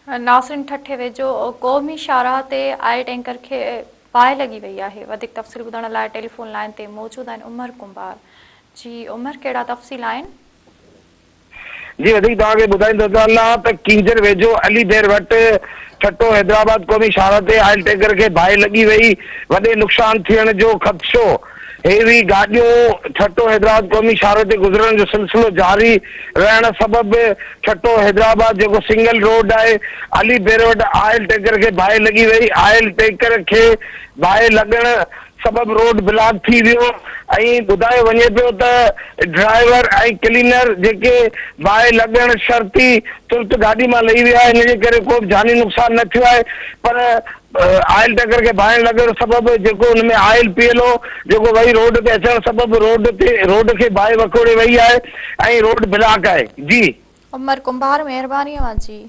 ناصرين ٺٽي ويجهو قومي شاهراهه تي آئل ٽينڪر کي باهه لڳي وئي آهي وڌيڪ تفصيل ٻڌڻ لاء ٽيليفون لائين تي موجود آهن عمر ڪنڀار جي عمر ڪهڙا تفصيل آهن. جي وڌيڪ توهان کي ٻڌائيندو ته هلان ته ڪينجهر ويجهو علي ڀير وٽ ٺٽو حيدرآباد قومي شاهراهه تي آئل ٽينڪر کي باهه لڳي وئي وڏي نقصان ٿيڻ جو خدشو هيوي گاڏيون ٺٽو حيدرآباد قومي شاهراهه تي گذرڻ جو سلسلو جاري رهڻ سبب ٺٽو حيدرآباد جيڪو سنگل روڊ آهي علي بير وٽ آئل ٽينڪر کي باهه لڳي وئي آئل ٽينڪر کي باهه لڳڻ سبب روڊ بلاڪ ٿي ويو ۽ ٻڌايو وڃي پيو ته ڊرائيور ۽ ڪلينر جيڪي باهه لڳڻ شرط ئي ترت گاڏي مان لهي ويا ان جي ڪري ڪو به جاني نقصان نه ٿيو آهي پر آئل ٽينڪر کي باهه لڳڻ سبب جيڪو ان ۾ آئل پيل هو جيڪو وهي روڊ تي اچڻ سبب روڊ تي روڊ کي باهه وڪوڙي وئي آهي ۽ روڊ بلاڪ آهي جي. عمر ڪنڀار مهرباني اوهان جي.